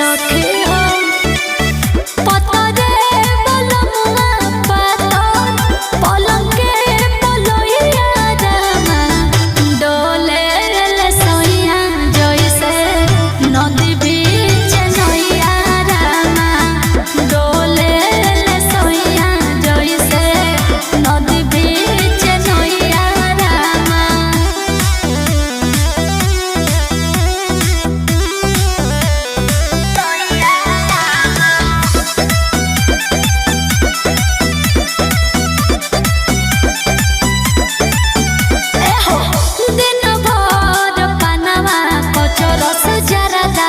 सखी हो। पतरे बलमुआ पातर पलंग के पलोइया रामा डोले ले सोइया जइसे नदी बीच नैया रामा डोले ले सोइया जइसे नदी बीच नैया रामा। दिन भर पनवा कचरस जरदा